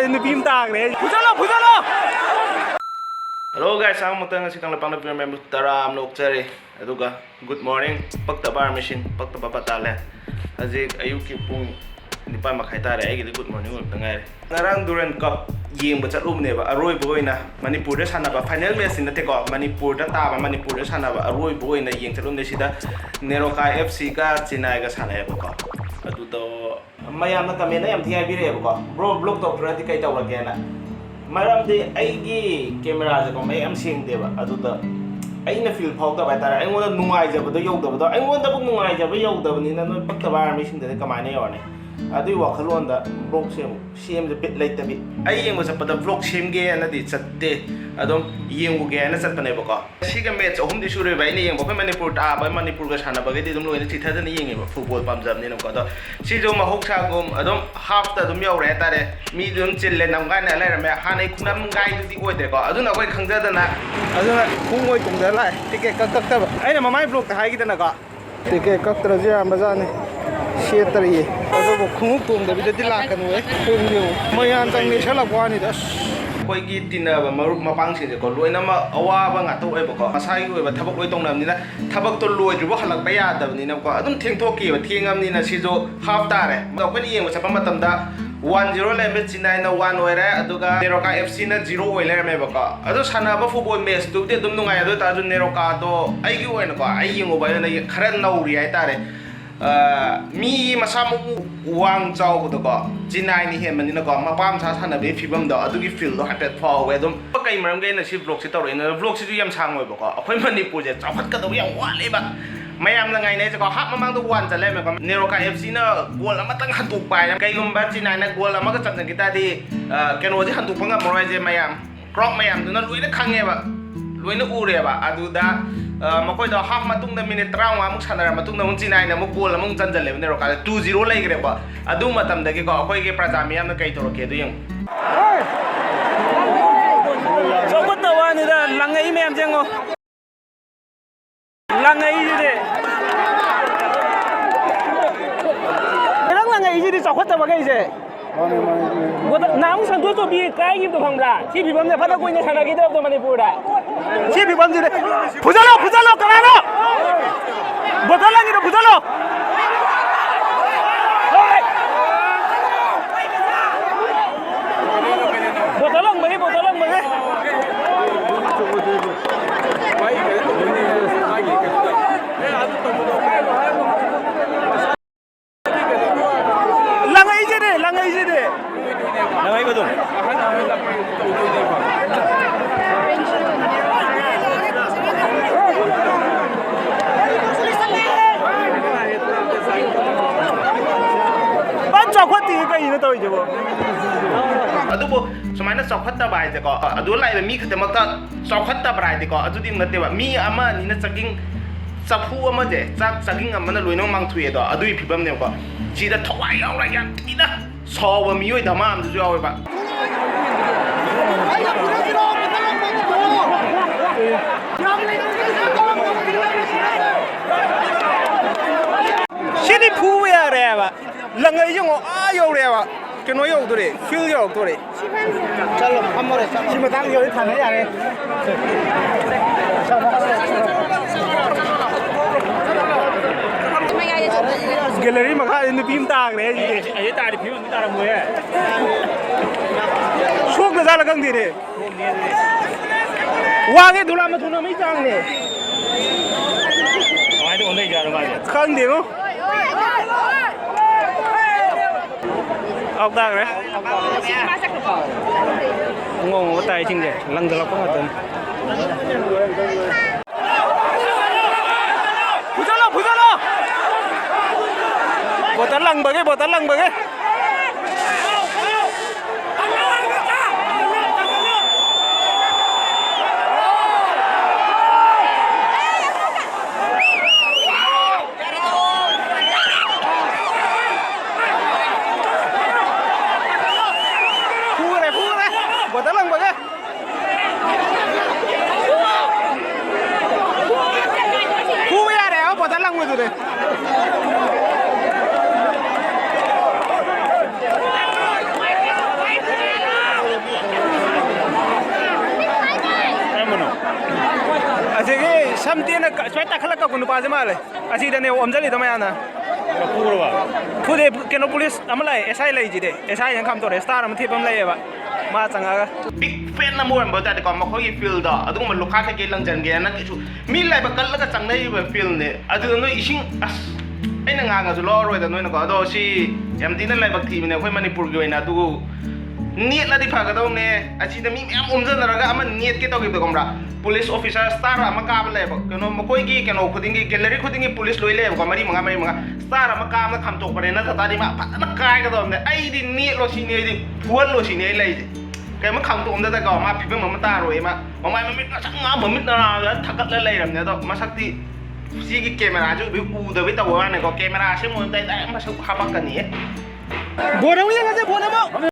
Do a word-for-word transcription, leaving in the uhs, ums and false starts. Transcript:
ꯅꯨꯄꯤ ꯑꯃ ꯇꯥꯈ꯭ꯔꯦ꯫ ꯐꯨꯖꯜꯂꯣ, ꯐꯨꯖꯜꯂꯣ! Hello guys, ꯑꯍꯥꯟꯕꯃꯛꯇ ꯉꯁꯤ ꯀꯪꯂꯩꯄꯥꯛꯅ ꯄꯤꯔꯝꯕ ꯃꯌꯥꯝꯕꯨ ꯇꯔꯥꯝꯅ ꯑꯣꯛꯆꯔꯤ꯫ ꯑꯗꯨꯒ good morning, ꯄꯛꯇꯕ ꯑꯥꯔꯃꯤꯁꯤꯡ, ꯄꯛꯇꯕ ꯕꯇꯥꯂꯤꯌꯟ꯫ ꯍꯧꯖꯤꯛ ꯑꯌꯨꯛꯀꯤ ꯄꯨꯡ ꯅꯤꯄꯥꯟ ꯃꯈꯥꯏ ꯇꯥꯔꯦ, ꯑꯩꯒꯤꯗꯤ good morning ꯑꯣꯏꯕꯇ ꯉꯥꯏꯔꯦ꯫ ꯉꯔꯥꯡ Durand Cup ꯌꯦꯡꯕ ꯆꯠꯂꯨꯕꯅꯦꯕ, ꯑꯔꯣꯏꯕ ꯑꯣꯏꯅ ꯃꯅꯤꯄꯨꯔꯗ ꯁꯥꯟꯅꯕ, final matchꯇꯤ ꯅꯠꯇꯦꯀꯣ, ꯃꯅꯤꯄꯨꯔꯗ ꯇꯥꯕ, ꯃꯅꯤꯄꯨꯔꯗ ꯁꯥꯟꯅꯕ ꯑꯔꯣꯏꯕ ꯑꯣꯏꯅ ꯌꯦꯡ ꯆꯠꯂꯨꯕꯅꯦ꯫ ꯁꯤꯗ ꯅꯦꯔꯣꯀꯥ F Cꯒ ꯆꯦꯟꯅꯥꯏꯒ ꯁꯥꯟꯅꯩꯌꯦꯕꯀꯣ꯫ ꯑꯗꯨꯗꯣ ꯃꯌꯥꯝꯅ commentꯗ ꯌꯥꯝ ꯊꯤ ꯍꯥꯏꯕꯤꯔꯛꯑꯦꯕꯀꯣ, "Bro, vlog ꯇꯧꯗ꯭ꯔꯗꯤ ꯀꯩ ꯇꯧꯔꯒꯦꯅ?" ꯃꯔꯝꯗꯤ ꯑꯩꯒꯤ cameraꯁꯦꯀꯣ ꯃꯌꯦꯛ ꯌꯥꯝ ꯁꯦꯡꯗꯦꯕ, ꯑꯗꯨꯗ ꯑꯩꯅ feel ꯐꯥꯎꯗꯕ ꯍꯥꯏꯇꯥꯔꯦ, ꯑꯩꯉꯣꯟꯗ ꯅꯨꯡꯉꯥꯏꯖꯕꯗꯣ ꯌꯧꯗꯕꯗꯣ, ꯑꯩꯉꯣꯟꯗꯕꯨ ꯅꯨꯡꯉꯥꯏꯖꯕ ꯌꯧꯗꯕꯅꯤꯅ ꯅꯣꯏ ꯄꯛꯇꯕ ꯑꯥꯔꯃꯤꯁꯤꯡꯗꯗꯤ ꯀꯃꯥꯏꯅ ꯌꯧꯔꯅꯤ? ꯑꯗꯨꯒꯤ ꯋꯥꯈꯜꯂꯣꯟꯗ vlogꯁꯦ ꯑꯃꯨꯛ ꯁꯦꯝꯁꯦ ꯕꯤꯠ ꯂꯩꯇꯕꯤ꯫ ꯑꯩ ꯌꯦꯡꯕ ꯆꯠꯄꯗ vlog ꯁꯦꯝꯒꯦꯅꯗꯤ ꯆꯠꯇꯦ, ꯑꯗꯨꯝ ꯌꯦꯡꯉꯨꯒꯦ ꯍꯥꯏꯅ ꯆꯠꯄꯅꯦꯕꯀꯣ꯫ ꯁꯤꯒ match ꯑꯍꯨꯝꯗꯤ ꯁꯨꯔꯦꯕ ꯑꯩꯅ ꯌꯦꯡꯕ꯫ ꯑꯩꯈꯣꯏ ꯃꯅꯤꯄꯨꯔ ꯇꯥꯕ, ꯃꯅꯤꯄꯨꯔꯒ ꯁꯥꯟꯅꯕꯒꯩꯗꯤ ꯑꯗꯨꯝ ꯂꯣꯏꯅ ꯆꯤꯊꯗꯅ ꯌꯦꯡꯉꯦꯕ, football ꯄꯥꯝꯖꯕꯅꯤꯅꯀꯣ꯫ ꯑꯗꯣ ꯁꯤꯁꯨ ꯃꯍꯧꯁꯥꯒꯨꯝ ꯑꯗꯨꯝ halfꯇ ꯑꯗꯨꯝ ꯌꯧꯔꯦ ꯍꯥꯏꯇꯥꯔꯦ꯫ ꯃꯤꯗꯤ ꯑꯗꯨꯝ ꯆꯤꯜꯂꯦ, ꯅꯝꯒꯥꯏꯅ ꯂꯩꯔꯝꯃꯦ꯫ ꯍꯥꯟꯅꯩ ꯈꯨꯅꯝꯒꯥꯏꯗꯨꯗꯤ ꯑꯣꯏꯗ꯭ꯔꯦꯀꯣ꯫ ꯑꯗꯨꯅ ꯑꯩꯈꯣꯏ ꯈꯪꯖꯗꯅ ꯑꯗꯨꯅ ꯈꯣꯡ ꯑꯣꯏ ꯇꯨꯡꯗ ꯂꯥꯛꯑꯦ, ticket ꯀꯛ ꯀꯛꯇꯕ꯫ ꯑꯩꯅ ꯃꯃꯥꯡ vlogꯇ ꯍꯥꯏꯈꯤꯗꯅꯀꯣ, ticket ꯀꯛꯇ꯭ꯔꯁꯨ ꯌꯥꯔꯝꯕꯖꯥꯠꯅꯤ꯫ ꯁꯦꯠꯇ꯭ꯔꯤꯌꯦ꯫ ꯑꯗꯨꯕꯨ ꯈꯣꯡꯎꯞ ꯇꯣꯡꯗꯕꯤꯗꯗꯤ ꯂꯥꯛꯀꯅꯨꯍꯦ꯫ ꯐꯤꯂꯝ ꯌꯦꯡꯉꯨ꯫ ꯃꯣꯏ ꯌꯥꯝ ꯆꯪ ꯅꯦꯠꯁꯜꯂꯛꯄ ꯋꯥꯅꯤꯗ꯫ ꯑꯁ꯫ ꯑꯩꯈꯣꯏꯒꯤ ꯇꯤꯟꯅꯕ ꯃꯔꯨꯞ ꯃꯄꯥꯡꯁꯤꯡꯁꯦꯀꯣ, ꯂꯣꯏꯅꯃꯛ ꯑꯋꯥꯕ ꯉꯥꯛꯇ ꯑꯣꯏꯕꯀꯣ꯫ ꯃꯁꯥꯒꯤ ꯑꯣꯏꯕ ꯊꯕꯛ ꯂꯣꯏ ꯇꯧꯅꯕꯅꯤꯅ, ꯊꯕꯛꯇꯣ ꯂꯣꯏꯗ꯭ꯔꯤꯕ ꯍꯜꯂꯛꯄ ꯌꯥꯗꯕꯅꯤꯅꯀꯣ꯫ ꯑꯗꯨꯝ ꯊꯦꯡꯊꯣꯛꯈꯤꯕ, ꯊꯦꯡꯉꯕꯅꯤꯅ ꯁꯤꯁꯨ half ꯇꯥꯔꯦ꯫ ꯑꯗꯣ ꯑꯩꯈꯣꯏꯅ ꯌꯦꯡꯕ ꯆꯠꯄ ꯃꯇꯝꯗ one zero ꯂꯩꯔꯝꯃꯦ, ꯆꯦꯟꯅꯥꯏꯅ one ꯑꯣꯏꯔꯦ, ꯑꯗꯨꯒ ꯅꯦꯔꯣꯀꯥ F Cꯅ zero ꯑꯣꯏ ꯂꯩꯔꯝꯃꯦꯕꯀꯣ꯫ ꯑꯗꯣ ꯁꯥꯟꯅꯕ football matchꯇꯨꯕꯨꯗꯤ ꯑꯗꯨꯝ ꯅꯨꯡꯉꯥꯏ, ꯑꯗꯨ ꯑꯣꯏꯇꯥꯔꯁꯨ ꯅꯦꯔꯣꯀꯥꯗꯣ ꯑꯩꯒꯤ ꯑꯣꯏꯅꯀꯣ, ꯑꯩ ꯌꯦꯡꯉꯨꯕ ꯑꯩꯉꯣꯟꯗ ꯈꯔ ꯅꯧꯔꯤ ꯍꯥꯏꯇꯥꯔꯦ꯫ ꯑ, ꯃꯤ ꯃꯁꯥ ꯃꯎ ꯋꯥꯡ ꯆꯥꯎꯕꯗꯀꯣ, ꯆꯦꯟꯅꯥꯏꯅ ꯍꯦꯟꯕꯅꯤꯅꯀꯣ, ꯃꯄꯥ ꯃꯆꯥ ꯁꯥꯟꯅꯕꯒꯤ ꯐꯤꯕꯝꯗꯣ, ꯑꯗꯨꯒꯤ feelꯗꯣ ꯍꯥꯏꯐꯦꯠ ꯐꯥꯎꯋꯦ꯫ ꯑꯗꯨꯝ ꯀꯩ ꯃꯔꯝꯒꯤ ꯑꯩꯅ ꯁꯤ vlogꯁꯤ ꯇꯧꯔꯛꯏꯅꯣ? Vlogꯁꯤꯁꯨ ꯌꯥꯝ ꯁꯥꯡꯉꯣꯏꯕꯀꯣ, ꯑꯩꯈꯣꯏ ꯃꯅꯤꯄꯨꯔꯁꯦ ꯆꯥꯎꯈꯠꯀꯗꯧꯕ ꯌꯥꯝ ꯋꯥꯠꯂꯦꯕ꯫ ꯃꯌꯥꯝꯅ ꯉꯥꯏꯅꯩꯁꯦꯀꯣ, half ꯃꯃꯥꯡꯗ one ꯆꯠꯂꯦꯃꯦꯀꯣ, ꯅꯦꯔꯣꯀꯥ F Cꯅ goal ꯑꯃꯇꯪ ꯍꯟꯇꯣꯛꯄ ꯍꯥꯏꯅ꯫ ꯀꯩꯒꯨꯝꯕ ꯆꯦꯟꯅꯥꯏꯅ goal ꯑꯃꯒ ꯆꯟꯖꯈꯤ ꯇꯥꯔꯗꯤ, ꯑ, ꯀꯩꯅꯣꯁꯦ ꯍꯟꯇꯣꯛꯄ ꯉꯝꯃꯔꯣꯏ ꯍꯥꯏꯁꯦ ꯃꯌꯥꯝ꯫ Crowd ꯃꯌꯥꯝꯗꯨꯅ ꯂꯣꯏꯅ ꯈꯪꯉꯦꯕ, ꯂꯣꯏꯅ ꯎꯔꯦꯕ꯫ ꯑꯗꯨꯗ, ꯑ, ꯃꯈꯣꯏꯗꯣ half ꯃꯇꯨꯡꯗ minute ꯇꯔꯥꯃꯉꯥꯃꯨꯛ ꯁꯥꯟꯅꯔ ꯃꯇꯨꯡꯗ ꯑꯃꯨꯛ ꯆꯦꯟꯅꯥꯏꯅ ꯑꯃꯨꯛ goal ꯑꯃꯨꯛ ꯆꯟꯖꯜꯂꯦꯕ, ꯅꯦꯔꯣꯀꯥꯗ two zero ꯂꯩꯈ꯭ꯔꯦꯕ꯫ ꯑꯗꯨ ꯃꯇꯝꯗꯒꯤꯀꯣ ꯑꯩꯈꯣꯏꯒꯤ ꯄ꯭ꯔꯖꯥ ꯃꯤꯌꯥꯝꯅ ꯀꯩ ꯇꯧꯔꯛꯀꯦ ꯑꯗꯨ ꯌꯦꯡꯉꯨ꯫ ꯆꯥꯎꯈꯠꯇꯕ ꯋꯥꯅꯤꯗ, ꯂꯪꯉꯛꯏ ꯃꯌꯥꯝꯁꯦ ꯌꯦꯡꯉꯣ꯫ ꯂꯪꯉꯛꯏꯁꯤꯗꯤ꯫ ꯈꯤꯇꯪ ꯂꯪꯉꯛꯏꯁꯤꯗꯤ ꯆꯥꯎꯈꯠꯇꯕꯈꯩꯁꯦ꯫ ꯃꯥꯅꯦ, ꯃꯥꯅꯦ, ꯃꯥꯅꯦ꯫ ꯕꯣꯇꯜ-, ꯅꯍꯥꯟꯃꯨꯛ ꯁꯟꯇꯣꯁ ꯇ꯭ꯔꯣꯐꯤ ꯀꯥꯏꯈꯤꯕꯗꯣ ꯈꯪꯕ꯭ꯔꯥ? ꯁꯤ ꯐꯤꯕꯝꯁꯦ ꯐꯅ ꯀꯨꯏꯅ ꯁꯥꯟꯅꯈꯤꯗꯕꯗꯣ ꯃꯅꯤꯄꯨꯔꯗ꯫ ꯁꯤ ꯐꯤꯕꯝꯁꯤꯗꯤ꯫ ꯐꯨꯖꯜꯂꯣ, ꯐꯨꯖꯜꯂꯣ, ꯀꯅꯥꯅꯣ? ꯕꯣꯇꯜ ꯂꯪꯉꯤꯗꯣ ꯐꯨꯖꯜꯂꯣ꯫ ꯕꯣꯇꯜ ꯂꯪꯕꯒꯤ, ꯕꯣꯇꯜ ꯂꯪꯕꯒꯤ꯫ ꯂꯪꯉꯛꯏꯁꯤꯗꯤ, ꯂꯪꯉꯛꯏꯁꯤꯗꯤ꯫ ꯂꯪꯉꯛꯏꯕꯗꯨ꯫ ꯐꯖꯅ ꯆꯥꯎꯈꯠꯇꯦ ꯀꯩꯅꯣ ꯇꯧꯔꯤꯁꯤꯕꯣ? ꯑꯗꯨꯕꯨ ꯁꯨꯃꯥꯏꯅ ꯆꯥꯎꯈꯠꯇꯕ ꯍꯥꯏꯁꯦꯀꯣ, ꯑꯗꯨ ꯂꯥꯛꯏꯕ ꯃꯤ ꯈꯛꯇꯃꯛꯇ ꯆꯥꯎꯈꯠꯇꯕ꯭ꯔꯥ ꯍꯥꯏꯗꯤꯀꯣ, ꯑꯗꯨꯗꯤ ꯅꯠꯇꯦꯕ꯫ ꯃꯤ ꯑꯃ ꯑꯅꯤꯅ ꯆꯥꯛꯈꯤꯡ ꯆꯐꯨ ꯑꯃꯁꯦ, ꯆꯥꯛ ꯆꯥꯛꯈꯤꯡ ꯑꯃꯅ ꯂꯣꯏꯅꯃꯛ ꯃꯥꯡꯊꯣꯛꯑꯦꯗꯣ, ꯑꯗꯨꯒꯤ ꯐꯤꯕꯝꯅꯦꯕꯀꯣ꯫ ꯁꯤꯗ ꯊꯋꯥꯏ ꯌꯥꯎꯔ ꯌꯥꯝ ꯊꯤꯅ ꯁꯥꯎꯕ ꯃꯤꯑꯣꯏ ꯗꯃꯥ ꯑꯃꯁꯨ ꯌꯥꯎꯋꯦꯕ꯫ ꯁꯤꯗꯤ ꯐꯨꯕ ꯌꯥꯔꯦꯕ꯫ ꯂꯪꯉꯩ ꯌꯦꯡꯉꯣ, ꯑꯥ ꯌꯧꯔꯦꯕ꯫ ꯀꯩꯅꯣ ꯌꯧꯗꯣꯔꯦ, ꯐꯤꯜ ꯌꯧꯔꯛꯇꯣꯔꯦ꯫ ꯆꯠꯂꯣ, ꯐꯝꯃꯔꯣꯏ, ꯆꯠꯂꯣ꯫ ꯁꯤ ꯃꯇꯥꯡꯗ ꯌꯧꯔꯗꯤ ꯊꯥꯅ ꯌꯥꯔꯦ꯫ ꯒꯦꯂꯔꯤ ꯃꯈꯥꯗ ꯅꯨꯄꯤ ꯑꯃ ꯇꯥꯈ꯭ꯔꯦ ꯍꯧꯖꯤꯛꯇꯤ꯫ ꯑꯁꯤ ꯇꯥꯔꯗꯤ ꯐꯤꯕꯝꯗꯤ ꯇꯥꯔꯝꯃꯣꯏꯍꯦ꯫ ꯁꯣꯛꯇ ꯖꯥꯠꯂ ꯈꯪꯗꯦꯅꯦ꯫ ꯋꯥꯡꯉꯦ, ꯗꯣꯂꯥ ꯃꯊꯨꯟ ꯑꯃꯒꯤ ꯆꯥꯡꯅꯦ꯫ ꯀꯃꯥꯏꯅ ꯑꯣꯟꯊꯩꯖꯥꯠꯅꯣ ꯃꯥꯁꯦ? ꯈꯪꯗꯦꯉꯣ꯫ ꯑꯥꯎꯠ ꯇꯥꯈ꯭ꯔꯦ꯫ ꯑꯉꯧ ꯑꯉꯧꯕ ꯇꯥꯏꯁꯤꯡꯁꯦ ꯂꯪꯁꯤꯜꯂꯛꯄ ꯉꯥꯛꯇꯅꯤ꯫ ꯐꯨꯖꯜꯂꯣ, ꯐꯨꯖꯜꯂꯣ! ꯕꯣꯇꯜ ꯂꯪꯕꯒꯤ, ꯕꯣꯇꯜ ꯂꯪꯕꯒꯤ꯫ ꯐꯨꯔꯦ, ꯐꯨꯔꯦ! ꯕꯣꯇꯜ ꯂꯪꯕꯒꯤ꯫ ꯐꯨꯕ ꯌꯥꯔꯦ, ꯑꯣ, ꯕꯣꯇꯜ ꯂꯪꯕꯗꯨꯗꯤ꯫ ꯌꯥꯝ ꯇꯦꯟꯅ ꯁꯨꯃꯥꯏꯅ ꯇꯥꯈꯠꯂꯒ ꯀꯛꯄ ꯅꯨꯄꯥꯁꯦ ꯃꯥꯜꯂꯦ꯫ ꯑꯁꯤꯗꯅꯦ ꯑꯣꯝꯁꯤꯜꯂꯤꯗꯣ ꯃꯌꯥꯝꯅ꯫ ꯐꯨꯗꯦ, ꯀꯩꯅꯣ, ꯄꯨꯂꯤꯁ ꯑꯃ ꯂꯥꯛꯑꯦ, ꯑꯦꯁ ꯑꯥꯏ ꯂꯩꯁꯤꯗꯤ, ꯑꯦꯁ ꯑꯥꯏꯅ ꯈꯥꯝꯇꯣꯔꯛꯑꯦ, ꯁ꯭ꯇꯥꯔ ꯑꯃ ꯊꯦꯠꯄ ꯑꯃ ꯂꯩꯌꯦꯕ, ꯃꯥ ꯆꯪꯉꯛꯑꯒ꯫ ꯕꯤꯛ ꯐꯦꯟ ꯑꯃ ꯑꯣꯏꯔꯝꯕ ꯇꯥꯔꯗꯤꯀꯣ, ꯃꯈꯣꯏꯒꯤ ꯐꯤꯜꯗ ꯑꯗꯨꯒꯨꯝꯕ ꯂꯨꯈꯥ ꯀꯩꯀꯩ ꯂꯪꯁꯤꯟꯒꯦꯅ ꯀꯩꯁꯨ, ꯃꯤ ꯂꯥꯏꯕꯛ ꯀꯜꯂꯒ ꯆꯪꯅꯔꯤꯕ ꯐꯤꯜꯅꯦ꯫ ꯑꯗꯨꯗ ꯅꯣꯏ ꯏꯁꯤꯡ, ꯑꯁ, ꯑꯩꯅ ꯉꯥꯡꯉꯁꯨ ꯂꯧꯔꯔꯣꯏꯗ ꯅꯣꯏꯅꯀꯣ꯫ ꯑꯗꯣ ꯁꯤ ꯌꯥꯝ ꯊꯤꯅ ꯂꯥꯏꯕꯛ ꯊꯤꯕꯅꯦ ꯑꯩꯈꯣꯏ ꯃꯅꯤꯄꯨꯔꯒꯤ ꯑꯣꯏꯅ꯫ ꯑꯗꯨꯕꯨ ꯅꯦꯠꯂꯗꯤ ꯐꯒꯗꯧꯅꯦ꯫ ꯑꯁꯤꯗ ꯃꯤ ꯃꯌꯥꯝ ꯑꯣꯝꯁꯤꯟꯅꯔꯒ ꯑꯃ ꯅꯦꯠꯀꯦ ꯇꯧꯈꯤꯕꯗꯣ ꯈꯪꯕ꯭ꯔꯥ? ꯄꯨꯂꯤꯁ ꯑꯣꯐꯤꯁꯥꯔ ꯁ꯭ꯇꯥꯔ ꯑꯃ ꯀꯥꯕ ꯂꯩꯌꯦꯕ, ꯀꯩꯅꯣ, ꯃꯈꯣꯏꯒꯤ ꯀꯩꯅꯣ ꯈꯨꯗꯤꯡꯒꯤ, ꯒꯦꯂꯔꯤ ꯈꯨꯗꯤꯡꯒꯤ ꯄꯨꯂꯤꯁ ꯂꯣꯏ ꯂꯩꯌꯦꯕꯀꯣ, ꯃꯔꯤ ꯃꯉꯥ, ꯃꯔꯤ ꯃꯉꯥ꯫ ꯁ꯭ꯇꯥꯔ ꯑꯃ ꯀꯥꯕꯗ ꯈꯥꯝꯇꯣꯛꯄꯅꯦ, ꯅꯠꯇ ꯇꯥꯔꯗꯤ ꯃꯥ ꯐꯖꯅ ꯀꯥꯏꯒꯗꯕꯅꯦ꯫ ꯑꯩꯗꯤ ꯅꯦꯠꯂꯣ ꯁꯤꯅꯤ, ꯑꯩꯗꯤ ꯐꯨꯍꯜꯂꯣ ꯁꯤꯅꯤ ꯑꯩ ꯂꯩꯁꯦ꯫ ꯀꯩꯝ ꯈꯥꯝꯇꯣꯛꯑꯝꯗꯗꯀꯣ, ꯃꯥ ꯐꯤꯕꯝ ꯑꯃ ꯇꯥꯔꯣꯏ꯫ ꯃꯥ ꯃꯃꯥꯏ ꯃꯃꯤꯠ ꯉꯁꯪ ꯉꯥꯡ, ꯃꯃꯤꯠ ꯅꯥꯗ ꯊꯛꯀꯠꯂ ꯂꯩꯔꯝꯅꯦ꯫ ꯑꯗꯣ ꯃꯁꯛꯇꯤ ꯁꯤꯒꯤ ꯀꯦꯃꯦꯔꯥꯁꯦ ꯎꯗꯕꯩ ꯇꯧꯕ ꯋꯥꯅꯤꯀꯣ, ꯀꯦꯃꯦꯔꯥ ꯑꯁꯦꯡꯕ ꯑꯣꯏꯕ ꯇꯥꯏ ꯗꯥꯏꯔꯦꯛ ꯃꯁꯛ ꯍꯥꯄꯛꯀꯅꯤꯌꯦ꯫ ꯕꯣꯜ ꯑꯃꯨꯛ ꯌꯦꯡꯉꯁꯦ, ꯕꯣꯜ ꯑꯃꯨꯛ꯫